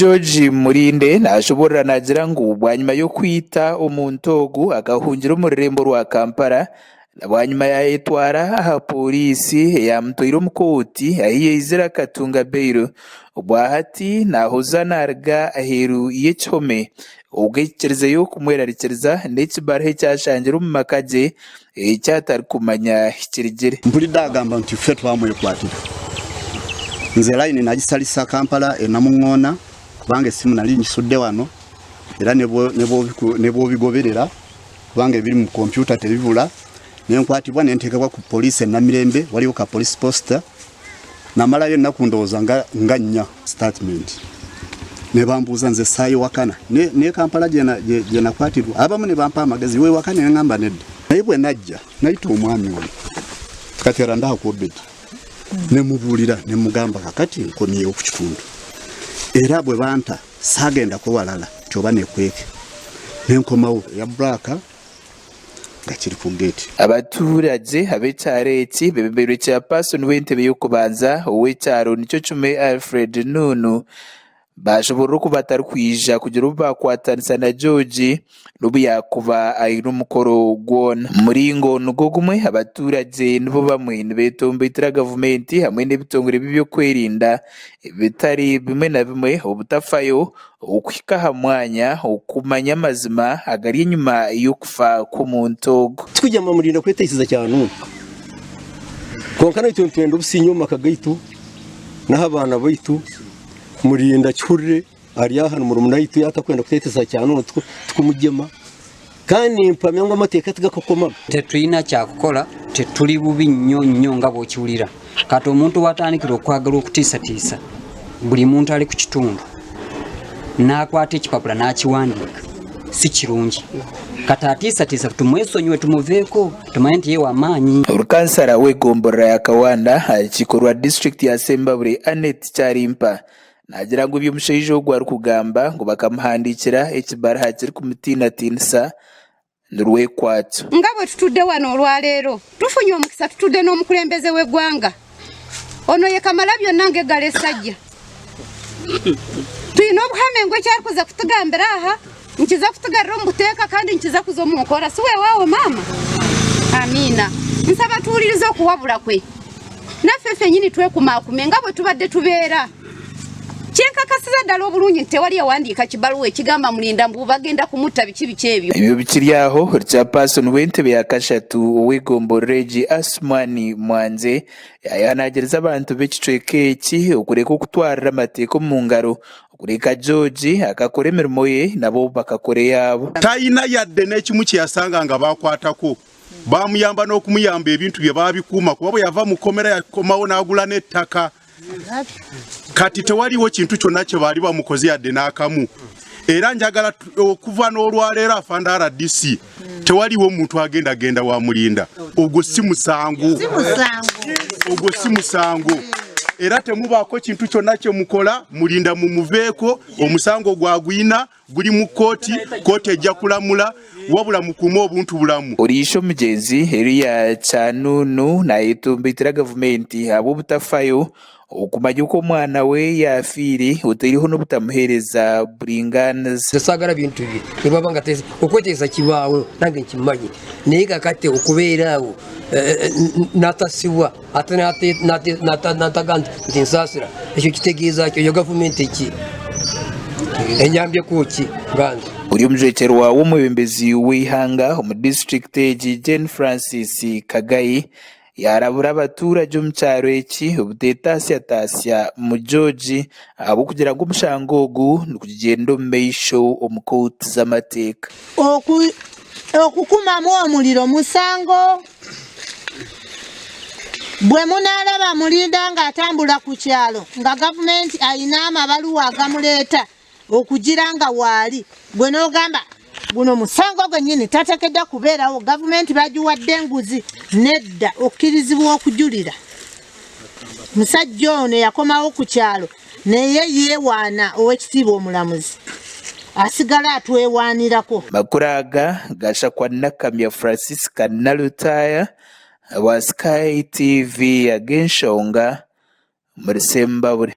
George Murinde nashoborora nagira ngu bwanyima y'okwita omuntu ogu akahungira omu rurembo rwa Kampala na bwanyima yayetwara aha pooriisi eyamutwaire omu kooti ahi yaizire akatunga bail. Obwahati nahoza naruga aheeru y'ekihome Ogwo ekikirizeyo kumwerarikiriza n'ekibaruha ekyashangirwe omu maka gye eki atarikumanya hikirigire. Mpulidde agamba nti ffe twamwekwatira. Nze layini nagisalisa Kampala e Namungoona kubanga essimu nali ngisudde wano era ne bw'obigoberera kubanga ebiri mu kompyuta tebibula ne nkwatibwa ne nteekebwa ku poliisi e Namirembe waliwo ka police post Namalayo ennaku ndowooza nga nga nnya statement ne bambuuza nze saayewakana ne, ne Kampala gye nakwatirwa abamu ne bampa amagezi weewakane ne ngamba nedda naye bwe najja nayita omwami ono kati era ndaha ku Obedi ne mubuulira ne mugamba kakati nkomyewo ku kitundu era bwe banta saagendako walala nti oba nekweke ne nkomawo eya black nga kiri ku geeti. Abaturagye ab'ekyaro eki bebembeirwe Chairperson w'entebe y'okubanza ow'ekyaro nikyo kimwe Alfred Nunu bashoborora oku batarikwija kugira obu bakwatanisa na George n'obu yaakuba aine omukoro gwona. Omu muringo nigwo gumwe abaturagye nibo bamwe nibetomboitira gavumenti hamwe n'ebitongore by'ebyokwerinda ebitari bimwe na bimwe obutafayo Okuhika aha mwanya okumanya amazima agari enyima y'okufa kw'omuntu ogu. Tikugyema murinda kweteisiza kyanunu. Kwonka naitwe nitwenda obusingye omu maka gaitu n'aha baana baitu. Murinda kihurire ari aha ni murumuna waitu yaaba atakwenda kuteetesa kyanunu tikumugyema. Kandi nimpamya ngu amateeka tigakakomaga. Tetwina kyakukora, teturi bubi nnyo nnyo nga bw'okiwulira. Kati omuntu w'atandikira okwagala okutiisatiisa buli muntu ali ku kitundu n'akwata ekipapula n'akiwandiika si kirungi. Kati atiisatiisa tumwesonyiwe tumuveeko tumanye nti ye w'amaanyi. Ori kansara w'egomborora ya Kawanda aha rukiiko rwa disiturikiti ya Sembabule, Annet Kyarimpa Naagira ngu ebi omushaija ogwo arikugamba ngu bakamuhandiikira ekibaruha kirikumutiinatiinisa ni rwekwatso. Nga bwe tutudde wano olwaleero, tufunye omukisa tutudde n'omukulembeze w'eggwanga. Ono ye Kamalabyonna ng'eggalo essajja. Twine obuhame ngu eki arikuza kutugambira aha nikiza kutugarura omu buteeka kandi nikiza kuza omu nkora. Si weewaawo maama? Amiina. Nsaba tuwulirize okuwabula kwe. Naffe ffenyini twekumakume nga bwe tubadde tubeera. Kyenkakasiza ddala obulungi nti tewali yawandiika kibaluwa ekigamba Mulinda mbu bagenda kumutta biki biki ebyo. Ebyo bikiri aho, Chairperson w'entebe ya kashatu ow'egomborora egi Asumani Mwanze yayehanagiriza abantu b'ekicweka eki okureka okutwarira amateeka omu ngaro okureka George akakora emirimo ye nabo bakakora eyaabo. Talina yadde n'ekimu kye yasanga nga baakwatako. Baamuyamba n'okumuyamba ebintu bye baabikuuma kuba bwe yava mu kkomera yakomawo n'agula n'ettaka. Kati tewaliwo kintu kyonna kye baali bamukoze yadde n'akamu. Era njagala okuva n'olwaleero afande rdc tewaliwo muntu agenda genda wa Mulinda. Ogwo si musango, ogwo si musango. Era temubaako kintu kyonna kye mukola, Mulinda mumuveeko, omusango gwagwina. Guli mu kkooti, kkooti ejja kulamula wabula mukuume obuntu bulamu. Oriishe omugyenzi Elia Kyanunu nayetomboitera gavumenti ahabw'obutafayo okumanya oku omwana we yaafiire otaireho n'obutamuheereza buringaaniza. Nze saagala bintu bye nebwaba nga okweteesa kibaawo nange nkimanyi naye kakati okubeera awo natasibwa ate nataga nti nsaasira ekyo kitegeeza ki eyo gavumenti ki enyambyeko ki nga nze. Ori omujwekyerwa w'omwebembezi w'eihanga omu disiturikiti egi Jane Francis Kagayi yaarabura abaturagye omu kyaro eki obuteetaasya-taasya mu George ahabw'okugira ngu omushango ogu nigugyenda omu maisho omu kooti z'amateeka. Okukumamu omuliro musango. Bwe munaalaba Mulinda ng'atambula ku kyalo nga gavumenti alina amabaluwa agamuleeta okugira nga waali, gwe n'ogamba guno musango gwennyini tateekeddwa kubeerawo, gavumenti bagiwadde enguzi. Nedda, okkirizibwa okujulira. Musajja ono yakomawo ku kyalo naye yeewaana ow'ekitiibwa omulamuzi asigala atwewaanirako. Amakuru aga gashakwa Nakamya Francisca Nalutaaya owa Sky TV ag'enshonga omuri Sembabule.